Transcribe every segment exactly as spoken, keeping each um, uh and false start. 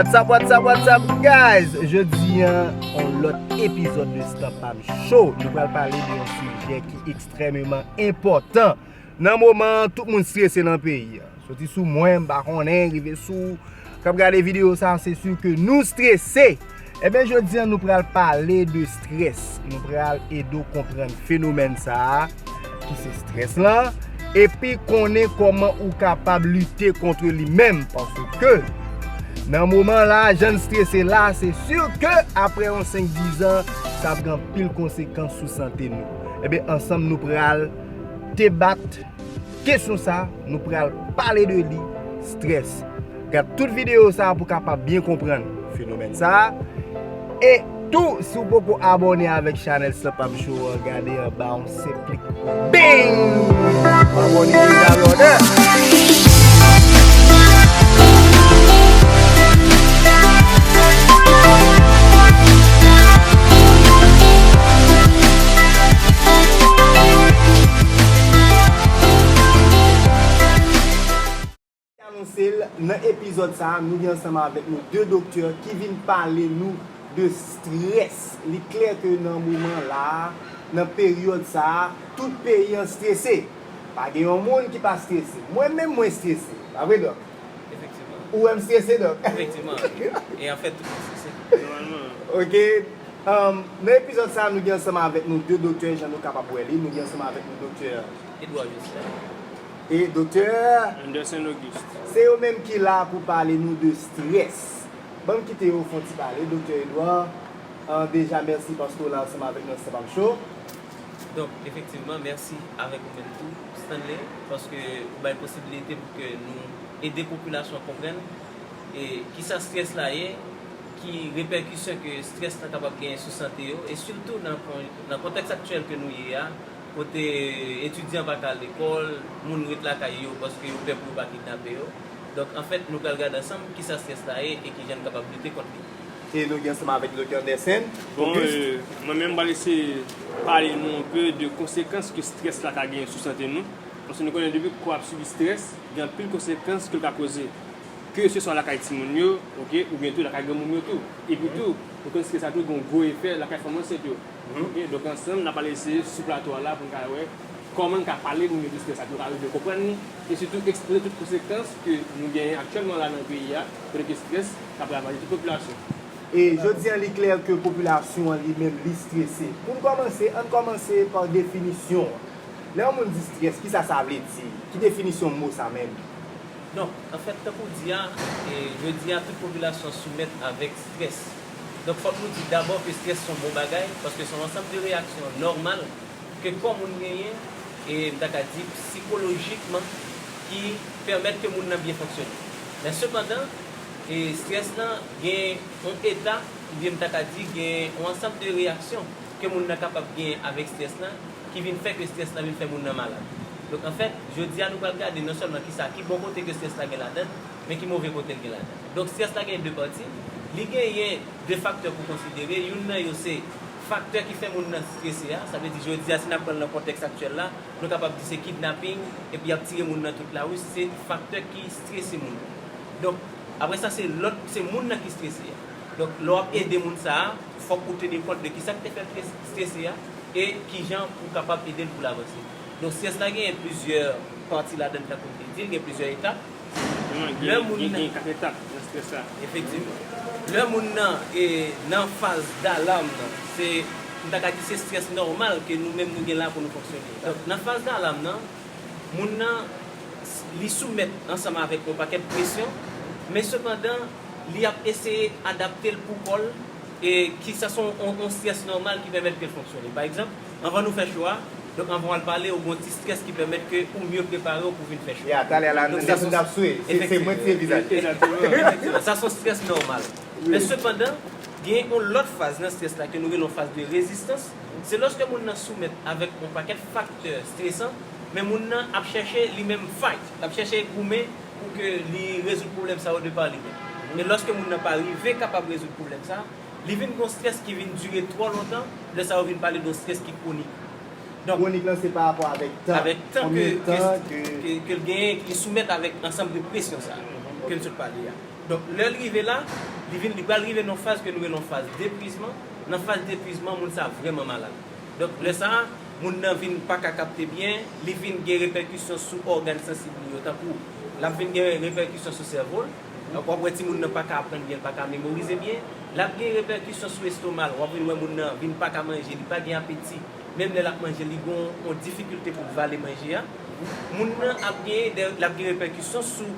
What's up, what's up, what's up, guys? Jodi a, yon lòt epizòd de Stan Pam Show. Nou pral pale de yon sijè ki ekstrèmeman enpòtan. Nan moman an, tout moun strese nan peyi a. Soti sou mwen, m pa konnen, rive sou ou k ap gade videyo sa, se si ke nou strese. Ebyen, jodi a, nou pral pale de strès. Nou pral ede w konprann fenomèn sa a, ki se strès lan, epi konnen kòman ou kapab lite kont li menm, paske nan moman la, jan n strese la, se si ke apre yon senk dizan, sa ap gen anpil konsekans sou sante nou. Ebyen, ansanm nou pral debat kesyon sa, nou pral pale de li, strès. Gad tout videyo sa pou kapab byen konprann fenomèn sa. E tou, si w poko abòne avèk chanèl Stan Pam Show an, gade anba yon senp klik. Bing! Abòne deja, brother! Anonse l, nan epizòd sa a, nou gen ansanm avèk nou de doktè ki vin pale nou de strès. Li klè ke nan moman la a, nan peryòd sa a, tout peyi an strese. Pa gen yon moun ki pa strese. Mwen menm, mwen strese. Pa vre, Dòk? Efektivman. Ou wè m strese, Dòk? Efektivman. E anfèt, tout moun strese. Nòmalman. Ok. Um, nan epizòd sa a, nou gen ansanm avèk nou de doktè, jan nou kapab wè li. Nou gen ansanm avèk nou doktè Edouard Justin. E doktè Anderson Auguste. Se yo menm ki la pou pale nou de strès. Ban m kite yo fè yon ti pale. Doktè Edouard, an, deja, mèsi paske w la ansanm avèk nou nan Stan Pam Show. Donk, efektivman, mèsi avèk ou menm tou, Stanley, paske ou bay posibilite pou ke nou ede popilasyon an konprann e kisa strès la ye, ki repèkisyon ke strès lan kapab genyen sou sante yo, e sitou nan kon-, nan kontèks aktyèl ke nou ye a, kote etidyan pa ka al lekòl, moun ret lakay yo paske yo pè pou yo pa kidnape yo. Donk, anfèt, nou pral gade ansanm kisa strès la ye e kijan n kapab lite kont li. E nou gen ansanm avèk Doktè Anderson. Bon, Auguste. Euh, mwen menm, m pral eseye pale nou yon pe de konsekans ke strès la ka genyen sou sante nou. Paske nou konnen depi kò ap sibi strès, gen anpil konsekans ke l ka koze. Ke se swa lakay timoun yo, ok, oubyen tou lakay granmoun yo tou. Epi tou, nou konnen strès sa tou gen yon gwo efè lakay fanm ansent yo. Ok, donk ansanm, n ap pral eseye sou plato a la pou n ka wè kòman n ka pale moun yo de strès sa, pou yo ka rive konprann li, e sitou ekspoze tout konsekans ke nou genyen aktyèlman la nan peyi a, kote ke strès k ap ravaje tout popilasyon. E jodi a, li klè ke popilasyon an li menm, li strese. Pou n kòmanse, ann kòmanse pa definisyon an. Lè yon moun di strès, kisa sa vle di? Ki definisyon mo sa menm? Donk, anfèt, tankou w di a, e, jodi a, tout popilasyon soumèt avèk strès. Donk, fòk nou di dabò ke strès se yon bon bagay, paske se yon ansanm de reyaksyon nòmal ke kò moun genyen, e m ta ka di sikolojikman, ki pèmèt ke moun nan byen fonksyone. Men sepandan, e strès lan gen yon eta, oubyen m ta ka di gen yon ansanm de reyaksyon ke moun nan kapab genyen avèk strès lan, ki vin fè ke strès lan vin fè moun nan malad. Donk, anfèt, jodi a, nou pral gade non sèlman kisa ki bon kote ke strès la gen ladan l, men ki move kote l gen ladan l. Donk, strès la gen de pati. Li genyen de faktè pou konsidere. Youn nan yo se faktè ki fè moun nan strese a. Sa vle di, jodi a, si n ap pran l nan kontèks aktyèl la, nou kapab di se kidnaping, epi y ap tire moun nan tout lari, se faktè ki strese moun nan. Donk, apre sa, se lòt, se moun nan ki strese a. Donk, lè w ap ede moun sa a, fòk ou teni kont de kisa k te fè l stres-, strese a, e kijan pou w kapab ede l pou l avanse. Donk, strès la genyen plizyè pati ladan l, tankou m te di l, gen plizyè etap. Lè moun gen, gen kat etap nan strès la. Efektivman. Lè moun nan, e, nan faz dalam nan, se, m ta ka di se strès nòmal ke nou menm nou gen la pou nou fonksyone. Donk, nan faz dalam nan, moun nan, li soumèt ansanm avèk yon pakèt presyon, men sepandan, li ap eseye adapte l pou kò l, e ki sa se yon, yon, yon strès nòmal ki pèmèt ke l fonksyone. Pa egzanp, anvan nou fè cho a, donk anvan w al pale, ou gen yon ti strès ki pèmèt ke ou mye prepare w pou vin fè cho a. Ya, talè a la, donk, sa se, n ap swe. Se, se mwen ki se vizaj. Egzakteman. Egzakteman. Sa se yon strès nòmal. Wi. Men sepandan, gen yon lòt faz nan strès la ke nou rele yon faz de rezistans. Se lòske moun nan soumèt avèk yon pakèt faktè stresan, men moun nan ap chèche li menm fight, l ap chèche goumen pou ke li rezoud pwoblèm sa yo de pa li menm. Men lòske moun nan pa rive kapab rezoud pwoblèm sa, li vin gon strès ki vin dire twò lontan, lè sa yo vin pale de yon strès ki kwonik. Donk, kwonik lan se pa rapò avèk tan. Avèk tan ke, konbyen tan ke, ke, ke, ke l genyen, ki soumèt avèk ansanm de presyon sa ke m sot pale a. Donk, lè l rive la, li vin, li pral rive nan yon faz ke nou rele yon faz depwizman. Nan faz depwizman, moun sa vrèman malad. Donk, lè sa a, moun nan vin pa ka kapte byen, li vin gen repèkisyon sou ògàn sansib li yo, tankou l ap vin gen repèkisyon sou sèvo l. Donk, w ap wè timoun nan pa ka aprann byen, l pa ka memorize byen. L ap gen repèkisyon sou estoma l. W ap vin wè moun nan vin pa ka manje, li pa gen apeti. Menm lè l ap manje, li gen yon, yon difikilte pou l vale manje a. Moun nan ap gen, l ap gen repèkisyon sou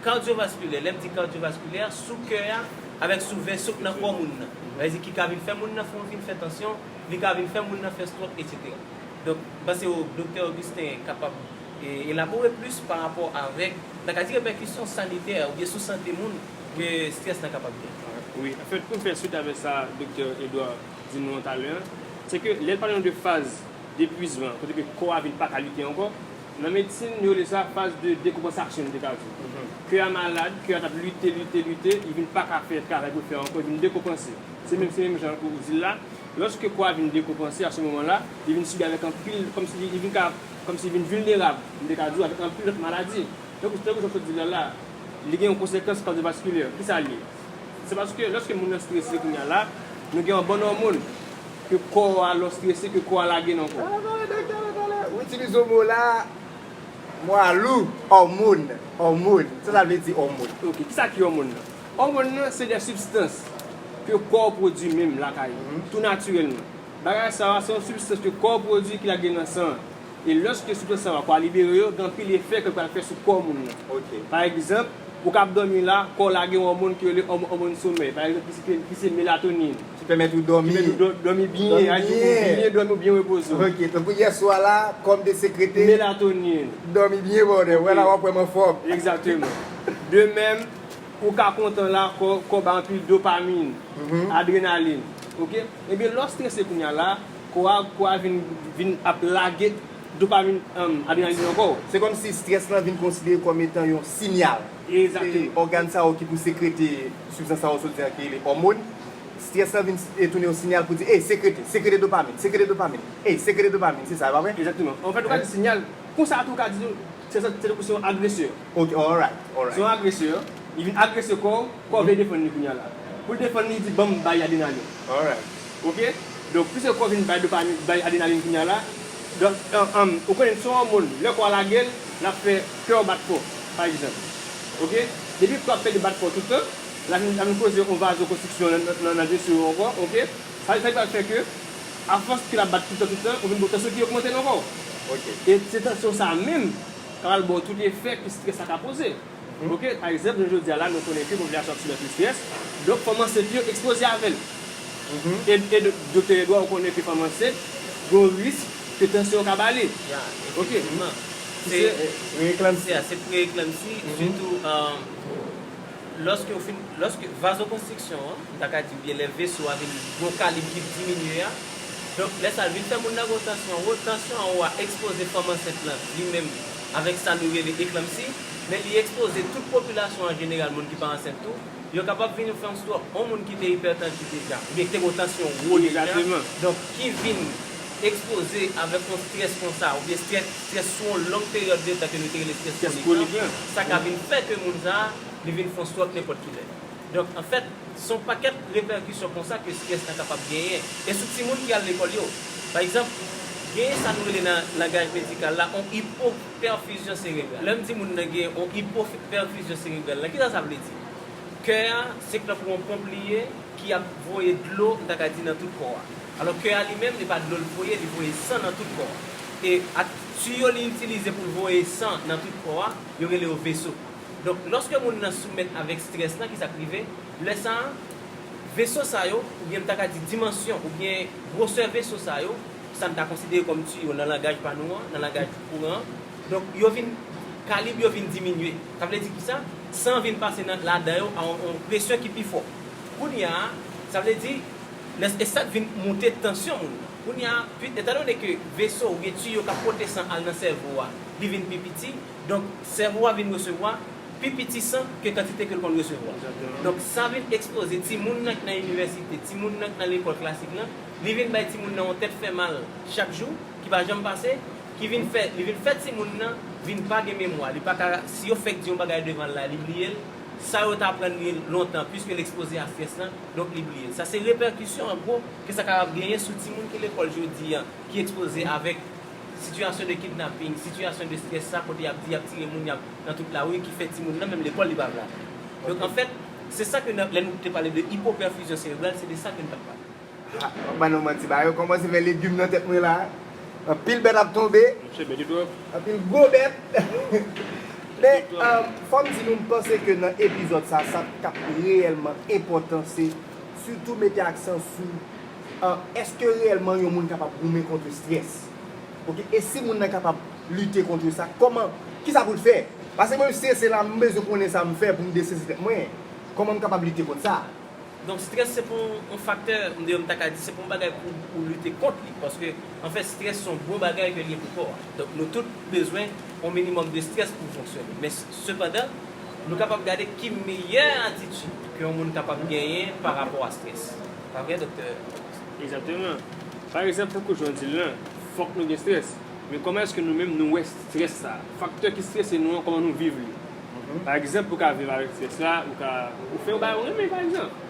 kadyovaskilè. Lè m di kadyovaskilè, sou kè a, avèk sou vèso k nan kò moun nan. Sa vle di ki ka vin fè moun nan fè, vin fè tansyon, li ka vin fè moun nan fè stròk, etsetera. Donk, m panse Doktè Augustin kapab, e, elabore plis pa rapò avèk, n ta ka di, repèkisyon sanitè oubyen sou sante moun ke strès lan kapab gen. Wi, anfèt, pou m fè swit avèk sa Doktè Edouard di nou an talè an, se ke lè l pale nou de faz depwizman, kote ke kò a vin pa ka lite ankò, nan medsin, yo rele sa faz de dekonpansasyon, nou te ka di. Kè a malad, kè a t ap lite, lite, lite, li vin pa ka fè travay pou l fè ankò, li vin dekonpanse. Se menm, se menm jan ke ou di l la. Lòske kò a vin dekonpanse, a se moman la, li vin sibi avèk anpil, kòmsi li, li vin ka, kòmsi li vin vilnerab, nou te ka di w, avèk anpil lòt maladi. Tankou, tankou jan w sot di l la, li gen yon konsekans kadyovaskilè. Kisa l ye? Se paske lòske moun nan strese kounye a la, nou gen yon bann òmòn ke kò a, lè w strese, ke kò a lage nan kò w. Talè, talè, doktè, talè, talè. Ou itilize yon mo la, mo a lou, òmòn, òmòn. Sa sa vle di òmòn? Ok, kisa ki òmòn nan? Òmòn nan, se de sibstans ke kò w pwodui menm lakay li, tou natirèlman. Bagay sa a, se yon sibstans ke kò w pwodui ki lage nan san an. E lòske sibstans sa a, kò a libere yo, gen anpil efè ke l pral fè sou kò moun nan. Ok. Pa egzanp, ou k ap dòmi la, kò w lage yon òmòn ki rele òm-, òmòn somèy, pa egzanp, ki se, ki se melatonin. Ki pèmèt ou dòmi. Ki pèmèt ou dò-, dòmi byen, dòmi byen, dòmi byen repoze w. Ok, tankou yè swa la, kò m te sekrete. Melatonin. Dòmi byen, bòdè. Wè la, w ap wè m anfòm. Egzakteman. De menm, ou ka kontan la, kò, kò ba anpil dopamin, adrenalin. Ok? Ebyen, lè w strese kounye a la, kò a, kò a vin, vin ap lage dopamin, um, adrenalin ankò. Se kòmsi strès lan vin konsidere kòm etan yon sinyal. Egzakteman. E ògàn sa yo ki pou sekrete sibstans sa yo sot di an ki rele òmòn. Strès lan vin e tounen yon sinyal pou di, "Ey, sekrete, sekrete dopamin, sekrete dopamin. Ey, sekrete dopamin," se sa, e pa vre? Egzakteman. Anfèt, ou ka di sinyal, konsa tou ou ka di, se, se, se tankou se yon agresè. Ok, alright, alright. Se yon agresè. Li vin agrese kò w, kò w vle defann li kounye a la. Pou l defann li, li di, "Ban m bay adrenalin." Alright. Ok? Donk, piske kò w vin bay dopamin, bay adrenalin kounye a la, donk, an, an, ou konnen se yon òmòn, lè kò a lage l, l ap fè kè w bat fò, pa egzanp. Ok? Depi kò a ap pèdi bat fò tout tan, l ap vin, l ap vin koze yon vazokonstriksyon nan, nan, nan veso yo ankò, ok? Sa, sa ki pral fè ke, afòs ke l ap bat tout tan, tout tan, ou vin gen tansyon ki ogmante nan kò w. Ok. E se tansyon sa menm, k ap al ba w tout efè ke strès la ka poze. Ok, pa egzanp, jounen jodi a la, nou konnen ke popilasyon ap sibi anpil strès, donk fanm ansent yo ekspoze avè l. E, e do-, Doktè Edouard, ou konnen ke fanm ansent, gen yon risk ke tansyon ka ba li. Ya, ok, efektivman. Se, se, se pre-eklanmsi, sitou, um, lòske ou fin, lòske vazokonstriksyon an, m ta ka di, oubyen lè veso a vin gen yon kalib ki diminye a, donk, lè sa a, l vin fè moun nan gen yon tansyon an wo, tansyon an wo a ekspoze fanm ansent lan, li menm, avèk sa nou rele eklanmsi, men li ekspoze tout popilasyon an jeneral, moun ki pa ansent tou, yo kapab vin fè yon stròk. Yon moun ki te ipètanzi deja, oubyen ki te gen yon tansyon wo deja, donk, ki vin ekspoze avèk yon strès konsa, oubyen strès, strès sou yon long peryòd de tan ke nou te rele strès kronik lan, sa ka vin fè ke moun sa a, li vin fè yon stròk nenpòt ki lè. Donk, anfèt, se yon pakèt repèkisyon konsa ke strès lan kapab genyen. E sou timoun ki al lekòl yo, pa egzanp, genyen sa nou rele nan langaj medikal la, yon ipopèfizyon serebral. Lè m di moun nan gen yon ipopèfizyon serebral la, kisa sa vle di? Kè a, se tankou yon ponp li ye, ki ap voye dlo, m ta ka di, nan tout kò a. Alò, kè a li menm, li pa dlo l voye, li voye san nan tout kò a. E ak tiyo li itilize pou l voye san nan tout kò a, yo rele yo veso. Donk, lòske moun nan soumèt avèk strès lan, kisa k rive? Lè sa a, veso sa yo, oubyen m ta ka di dimansyon, oubyen gwosè veso sa yo, sa n ta konsidere kòm tiyo nan langaj pa nou an, nan langaj kouran an, donk, yo vin, kalib yo vin diminye. Sa vle di kisa? San vin pase nan, ladan yo a yon, yon presyon ki pi fò. Kounye a, sa vle di, lè, e sa k vin moute tansyon moun nan. Kounye a, pi, etandone ke veso oubyen tiyo k ap pote san al nan sèvo a, li vin pi piti, donk, sèvo a vin resevwa pi piti san ke kantite ke l konn resevwa. Donk, sa vin ekspoze timoun nan k nan inivèsite, timoun nan k nan lekòl klasik lan, li vin bay timoun nan yon tèt fè mal chak jou, ki pa janm pase, ki vin fè, li vin fè timoun nan vin pa gen memwa, li pa ka, si yo fèk di yon bagay devan l la, li bliye l, Sa yo t aprann li lontan, piske l ekspoze a strès lan, donk li bliye l. Sa se repèkisyon, an gwo, ke sa kapab genyen sou timoun ki lekòl jodi a, ki ekspoze avèk sitiyasyon de kidnaping, sitiyasyon de strès sa, kote y ap di, y ap tire moun, y ap nan tout lari, ki fè timoun nan, menm lekòl, li pa vle al. Donk, anfèt, se sa ke nan, lè nou te pale de ipopèfizyon serebral, se de sa ke n t ap pale. Ah, m ap ba nou manti, ba yo kòmanse fè legim nan tèt mwen la. Anpil bèt ap tonbe. Monchè, bèt yo twòp. Anpil gwo bèt. Men, um, fò m di nou, m panse ke nan epizòd sa, sa k ap reyèlman enpòtan, se sitou mete aksan sou, uh, èske reyèlman yon moun kapab goumen kont strès? Oke, e si moun nan kapab lite kont sa, kòman, kisa pou l fè? Paske mwen strese la, m bezwen konnen sa m fè pou m destrese tèt mwen. Kòman m kapab lite kont sa? Donk, strès se pou yon faktè, m de, m ta ka di, se pou yon bagay pou, pou lite kont li. Paske, anfèt, strès se yon bon bagay ke l ye pou kò a. Donk, nou tout bezwen yon minimòm de strès pou fonksyone. Men, s-, sepandan, nou kapab gade ki meyè atitid ke yon moun kapab genyen pa rapò a strès. Pa vre, doktè? Egzakteman. Pa egzanp, tankou jan w di l lan, fòk nou gen strès. Men kòman èske nou menm nou wè strès sa? Faktè ki strese nou an, kòman nou viv li? Pa egzanp, ou ka viv avèk strès la, ou ka, ou fè yon bagay ou renmen, pa egzanp.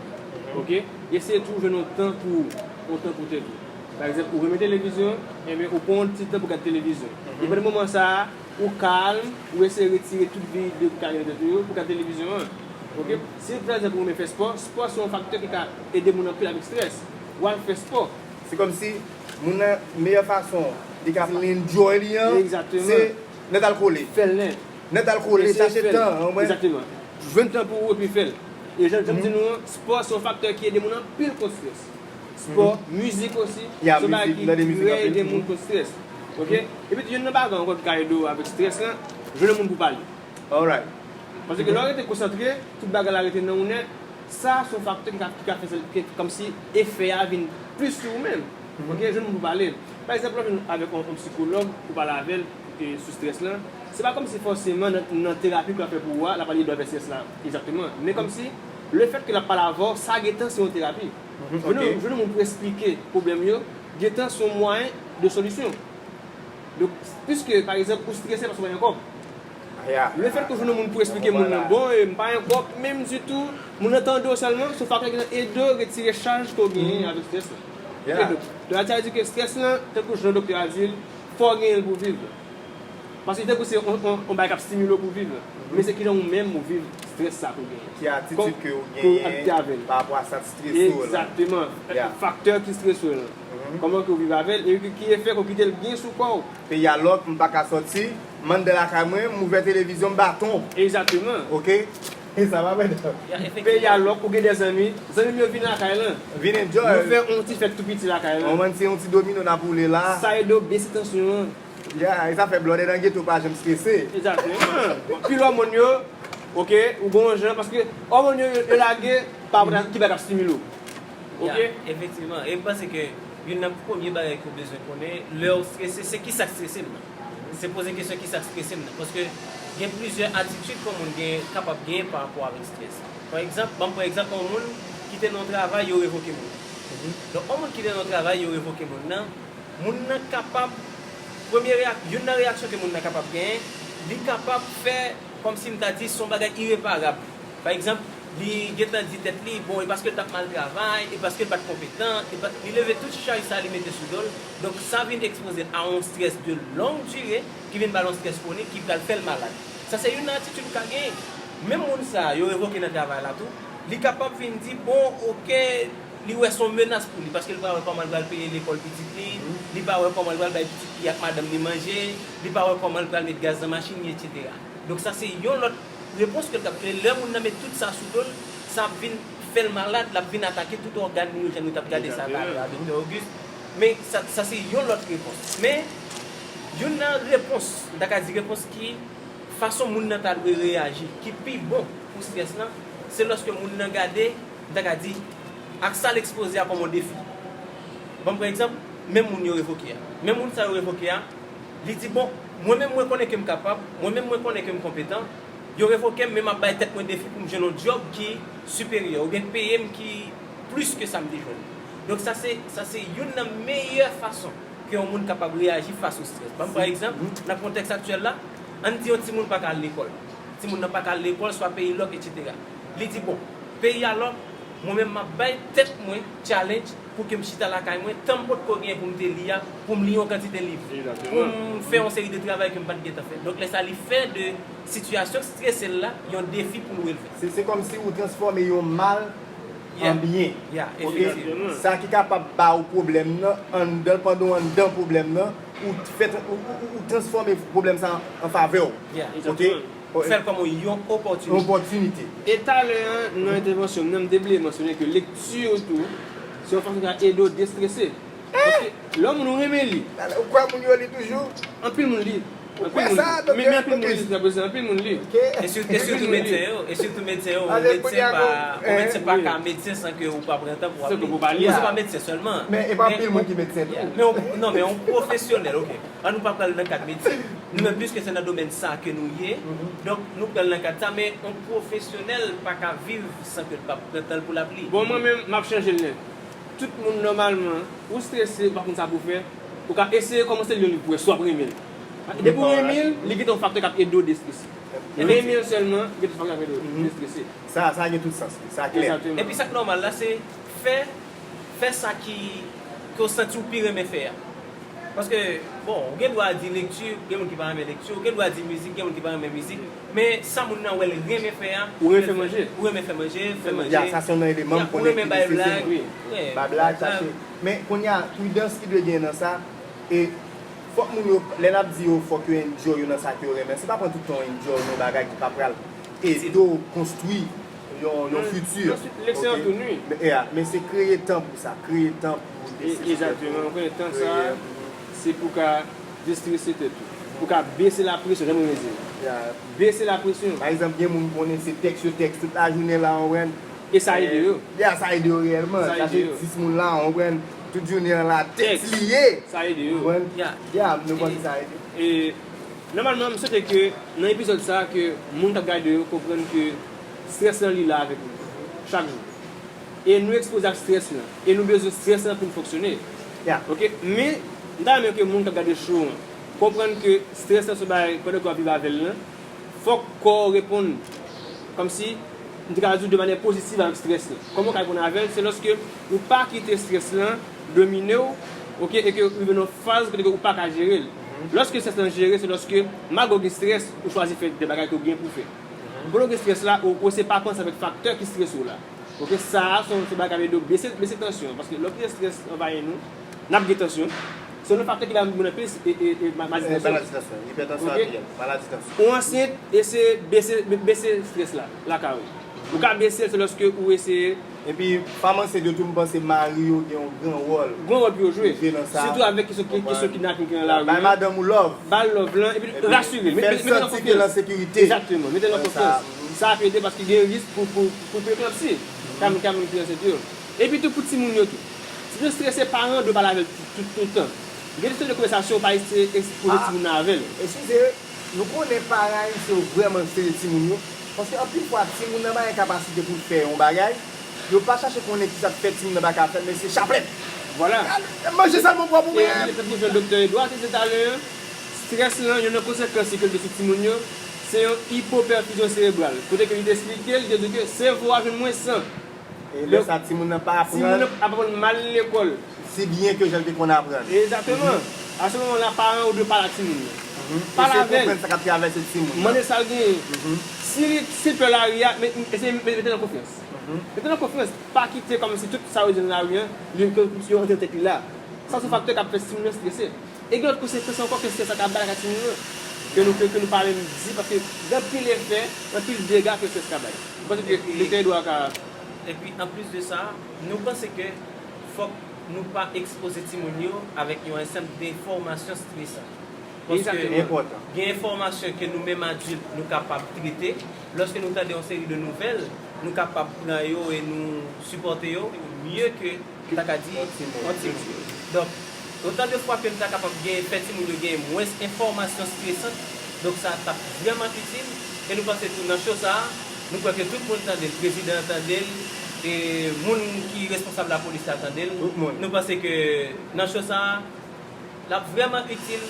Oke? Eseye toujou jwenn yon tan pou, yon tan pou tèt ou. Pa egzanp, ou renmen televizyon, enben, ou pran yon ti tan pou gad televizyon. E pandan moman sa a, ou kalm, ou eseye retire tout vye ide ou ka gen nan tèt ou yo pou gad televizyon an. Oke? Si, pa egzanp, ou renmen fè spò, spò se yon faktè ki ka ede moun anpil avèk strès. W al fè spò. Se kòmsi moun nan, meyè fason li ka enjoy li an, se nèt al kole. Fè l nèt. Nèt al kole, chache tan, ou konprann? Egzakteman. Jwenn tan pou ou epi fè l. E jan, jan m di nou an, spò se yon faktè ki ede moun anpil kont strès. Spò, mizik osi, se yon bagay ki trè ede moun kont strès. Oke? Epi tou, youn nan bagay ankò ki ka ede w avèk strès lan, jwenn yon moun pou pale. Alright. Paske lè w rete konsantre, tout bagay la rete nan ou nèt, sa se yon faktè ki ka, ki ka fè, ki, kòmsi efè a vin plis sou ou menm. Oke, jwenn moun pou pale. Pa egzanp, lè w vin avèk yon, yon sikològ, ou pale avè l, e, sou strès lan, se pa kòmsi fòseman nan, nan terapi ke l ap fè pou ou a, l ap ede w avèk strès la egzakteman. Men kòmsi, lefètke l ap pale avè w, sa gentan se yon terapi. Jwenn yon, jwenn yon moun pou eksplike pwoblèm yo, gentan se yon mwayen de solisyon. Donk, piske, pa egzanp, ou strese paske w pa gen kòb. Lefètke w jwenn yon moun pou eksplike moun nan, bon, e, m pa gen kòb, menm ditou, moun nan tande w sèlman, se yon faktè ki ede w retire chaj ke w genyen avèk strès lan. Oke, donk, doktè a di ke strès lan, tankou jan doktè a di l, fò w genyen l pou w viv. Paske tankou se yon, yon, yon bagay k ap stimile w pou w viv. Men se kijan ou menm ou viv strès sa ke w genyen. Ki atitid ke w genyen pa rapò a sa k strese w lan. Egzakteman. Faktè ki strese w lan. Kòman ke w viv avè l e ki, ki efè ke w kite l gen sou kò w. Peyi a lòk, m pa ka sòti, m anndan lakay mwen, m ouvè televizyon, m baton. Egzakteman. Oke? E sa pa vre, non? Peyi a lòk, ou gen de zanmi, zanmi m yo vin lakay lan. Vin enjoy. Nou fè yon ti fèt tou piti lakay lan. Ou konprann, se yon ti domino n ap woule la. Sa ede w bese tansyon an. Ya, e sa fè blòdè nan geto pa janm strese. Egzakteman. Pil òmòn yo, oke, ou gen yon jan, paske òmòn yo, yo, yo lage pa rapò a ki bagay k ap stimile w. Oke? Ya, efektivman. E m panse ke youn nan premye bagay ke w bezwen konnen, lè w strese, se kisa k strese m nan. Se poze kesyon kisa k strese m nan. Paske gen plizyè atitid ke yon moun gen, kapab genyen pa rapò avèk strès. Pa egzanp, ban m pran egzanp yon moun kite nan yon travay, yo revoke moun. Donk, yon moun kite nan yon travay, yo revoke moun nan, moun nan kapab, premye reyak-, youn nan reyaksyon ke moun nan kapab genyen, li kapab fè kòmsi m ta di se yon bagay ireparab. Pa egzanp, li gentan di tèt li, bon, e paske l t ap mal travay, e paske l pa t konpetan, e pa, li leve tout chaj sa li mete sou do l. Donk, sa vin ekspoze l a yon strès de longue durée, ki vin ba l yon strès kwonik, ki pral fè l malad. Sa se youn nan atitid ou ka genyen. Menm moun sa a, yo revoke nan travay la tou, li kapab vin di, bon, oke, li wè se yon menas pou li, paske li pa wè kòman li pral peye lekòl pitit li, li pa wè kòman li pral bay pitit li ak madanm li manje, li pa wè kòman li pral met gaz nan machin li, etsetera. Donk, sa se yon lòt repons ke l t ap kreye. Lè moun nan met tout sa sou do l, sa ap vin fè l malad, l ap vin atake tout ògàn li yo, jan nou t ap gade sa talè a, doktè Auguste. Men, sa, sa se yon lòt repons. Men, youn nan repons, m ta ka di repons ki, fason moun nan ta dwe reyaji, ki pi bon pou strès lan, se lòske moun nan gade, m ta ka di, ak sa l ekspoze a kòm yon defi. Ban m pran egzanp, menm moun yo revoke a. Menm moun sa yo revoke a, li di, bon, mwen menm mwen konnen ke m kapab, mwen menm mwen konnen ke m konpetan, yo revoke m, men m ap bay tèt mwen defi pou m jwenn yon djòb ki siperyè, oubyen k peye m ki plis ke sa m te jwenn. Donk, sa se, sa se youn nan meyè fason ke yon moun kapab reyaji fas o strès. Ban m pran egzanp, nan kontèks aktyèl la, ann di yon timoun pa ka al lekòl. Timoun nan pa ka al lekòl, swa peyi lòk, etsetera. Li di, bon, peyi a lòk, mwen menm m ap bay tèt mwen challenge pou ke m chita lakay mwen, tan m potko genyen pou m te li a, pou m li yon kantite liv, pou m fè yon seri de travay ke m pa t gentan fè. Donk, lè sa, li fè de sitiyasyon strese l la yon defi pou l relve. Se, se kòmsi ou transfòme yon mal an byen. Ok? Sa ki kapab ba ou pwoblèm nan, anndan, pandan w anndan pwoblèm nan, ou fè, ou, ou, ou, ou transfòme pwoblèm sa an favè w. Ok? Fè l kòm yon opòtinite. Opòtinite. E talè a, nan entèvansyon m nan, m te bliye mansyone ke lekti tou, se yon fason ki ka ede w destrese. Paske lè yon moun ou renmen li. Ou kwè moun yo li toujou? Anpil moun li. Ou kwè sa, doktè? Men, men anpil moun li, jiska prezan, anpil moun li. E sirtou medsen yo, e sirtou medsen yo, yon medsen pa, yon medsen pa ka medsen san ke ou pa pran tan pou w ap li. Ou se pa medsen sèlman. Men e pa anpil moun ki medsen tou. Men, non, men yon pwofesyonèl, ok. An nou pa pral nan kad medsen. Nou menm, piske se nan domèn sa ke nou ye, donk nou pral nan kad sa, men yon pwofesyonèl pa ka viv san ke l pa pran tan l pou l ap li. Bon, mwen menm, m ap chanje l nèt. Tout moun nòmalman, ou strese, ou pa konn sa pou w fè, ou ka eseye kòmanse li yon liv pou w wè si w ap renmen l. Depi w renmen l, li gentan yon faktè k ap ede w destrese. Renmen l sèlman, li gentan yon faktè k ap ede w destrese. Sa, sa gen tout sans li, sa klè. Egzakteman. Epi sa k nòmal la, se fè, fè sa ki, ke w santi w pi renmen fè a. Paske, bon, ou gen dwa di lekti, gen moun ki pa renmen lekti, ou gen dwa di mizik, gen moun ki pa renmen mizik, men sa moun nan wè l renmen fè a, ou renmen fè manje, ou renmen fè manje, fè manje, ya, sa se yon eleman m konnen ki nesesè. Bay blag, chache. Men kounye a, pridans ki dwe gen nan sa, e fòk moun yo, lè n ap di yo, fòk yo enjoy yo nan sa ke yo renmen, se pa pran tout tan w enjoy nan yon bagay ki pa pral ede w konstwi yon, yon fiti. Leksyon an tou nwi. Men, ya, men se kreye tan pou sa, kreye tan pou destrese tèt ou. Egzakteman, kreye tan sa, se pou ka destrese tèt ou. Pou ka bese lapresyon, jan mwen di. Bese lapresyon. Pa egzanp, gen moun konnen se tèks yo tèks tout lajounen la, w konprann? E sa ede yo. Ya, sa ede yo reyèlman. Chache dis moun la, w konprann? Tout jounen an la, tèks li ye. Sa ede yo. W konprann? Ya, nou panse sa ede. E, nòmalman, m swete ke nan epizòd sa, ke moun k ap gade yo konprann ke strès lan li la avèk nou chak jou. E nou ekspoze ak strès lan. E nou bezwen strès lan pou n fonksyone. Ok? Men, m ta renmen ke moun k ap gade show an konprann ke strès lan se yon bagay, pandan ke w ap viv avè l lan, fòk kò w reponn kòmsi, m te ka di w, de manyè pozitiv avèk strès lan. Kòman w ka reponn avè l? Se lòske ou pa kite strès lan domine w, ok, e ke w rive nan yon faz kote ke ou pa ka jere l. Lòske strès lan jere, se lòske malgre w gen strès, ou chwazi fè de bagay ke w gen pou w fè. Pandan w gen strès la, ou, ou se pa panse avèk faktè ki strese w la. Ok, sa a se yon, se yon bagay k ap ede w bese, bese tansyon an. Paske lè w kite strès anvayi nou, n ap gen tansyon. Se youn nan faktè ki la moun anpil, e, e, e ma-, maladi tansyon. Maladi tansyon, ipètansyon atriyèl, maladi tansyon. Ou ansent, eseye bese, be-, bese strès la, lakay ou. Ou ka bese l, se lòske ou eseye. Epi, fanm ansent yo tou, m panse mari yo gen yon gran wòl. Gran wòl pou yo jwe. Jwe nan sa. Sitou avèk kesyon, kesyon kidnaping ki nan lari an. Bay madanm ou love. Ba l love lan, epi rasire l. Fè l santi ke l an sekirite. Egzakteman, mete l nan konfyans. Sa ap ede paske gen risk pou, pou, pou preeklanpsi. Ka moun, ka moun ki ansent yo. Epi tou pou timoun yo tou. Si nou strese, paran an dwe pale avè l tout, tout, tout tan. Gen de seri de konvèsasyon, pa eseye ekspoze timoun nan avè l. Eskize, nou konnen paran ayisyen yo vrèman strese timoun yo. Paske anpil fwa, timoun nan pa gen kapasite pou l fè yon bagay. Yo pa chache konnen kisa k fè timoun nan pa ka fè l, men se chaplèt. Vwala. Manje sèlman pwòp ou mwen. E tankou jan Doktè Edouard te di talè an, strès lan, youn nan konsekans li ke l gen sou timoun yo, se yon ipopèfizyon serebral. Kote ke li te esplike, li te di ke sèvo a vin mwens san. E lè sa, timoun nan pa aprann. Timoun nan ap aprann mal lekòl. Si byen ke jan l te konn aprann. Egzakteman. A se moman la, paran yo dwe pale ak timoun nan. Pale avè l. Eseye konprann sa k ap travèse timoun nan. Mande sa l genyen. Si li, si l pè lari a, men, eseye mete l an konfyans. Mete l an konfyans. Pa kite kòmsi tout sa yo di nan lari an, li, ke yo antre nan tèt li la. Sa se yon faktè k ap fè timoun nan strese. E gen lòt konsekans ankò ke strès la ka bay lakay timoun nan. Ke nou, ke, ke nou pa menm di, paske gen anpil efè, anpil dega ke strès ka bay. Ou panse ke Doktè Edouard ka. Epi, anplis de sa, nou panse ke fòk nou pa ekspoze timoun yo avèk yon ansanm de enfòmasyon stresan. Paske gen enfòmasyon ke nou menm adilt nou kapab trete. Lòske nou tande yon seri de nouvèl, nou kapab pran yo e nou sipòte yo mye ke m ta ka di yon timoun. Donk, otan de fwa ke n ta kapab gen, fè timoun yo gen mwens enfòmasyon stresan, donk sa t ap vrèman itil. E nou panse tou nan cho sa a, nou kwè ke tout moun tande l, prezidan an tande l, e moun ki responsab lapolis la tande l. Nou panse ke nan cho sa a, l ap vrèman itil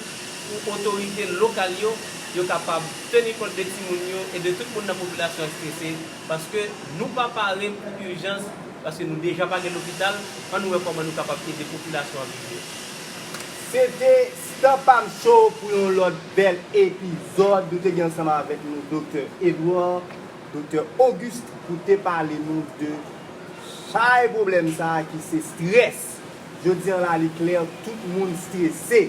pou otorite lokal yo yo kapab teni kont de timoun yo e de tout moun nan popilasyon an ki strese, paske nou pa pare pou ijans, paske nou deja pa gen lopital. Ann nou wè kòman nou kapab ede popilasyon an viv byen. Se te Stan Pam Show pou yon lòt bèl epizòd. Nou te gen ansanm avèk nou Doktè Edouard, Doktè Auguste, pou te pale nou de chay pwoblèm sa a ki se strès. Jodi an la, li klè, tout moun strese.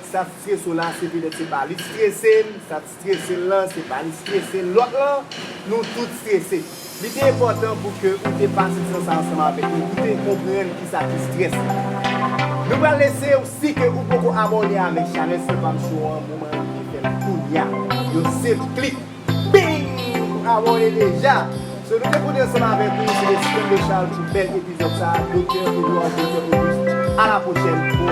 Sa k strese w la, se petèt se pa li k strese m, sa k strese l lan, se pa li k strese lòt lan, nou tout strese. Li te enpòtan pou ke ou te pase ti tan sa ansanm avèk nou, pou te konprann kisa ki strès la. Nou pral lese w, si ke ou poko abòne avèk chanèl Stan Pam Show an, moman an rive, fè l kounya. Yon senp klik, bing! Ou abòne deja. So, nou te kontan ansanm avèk ou, se te Stanley Charles pou bèl epizòd sa a, Doktè Edouard, Doktè Auguste. A la pwochèn.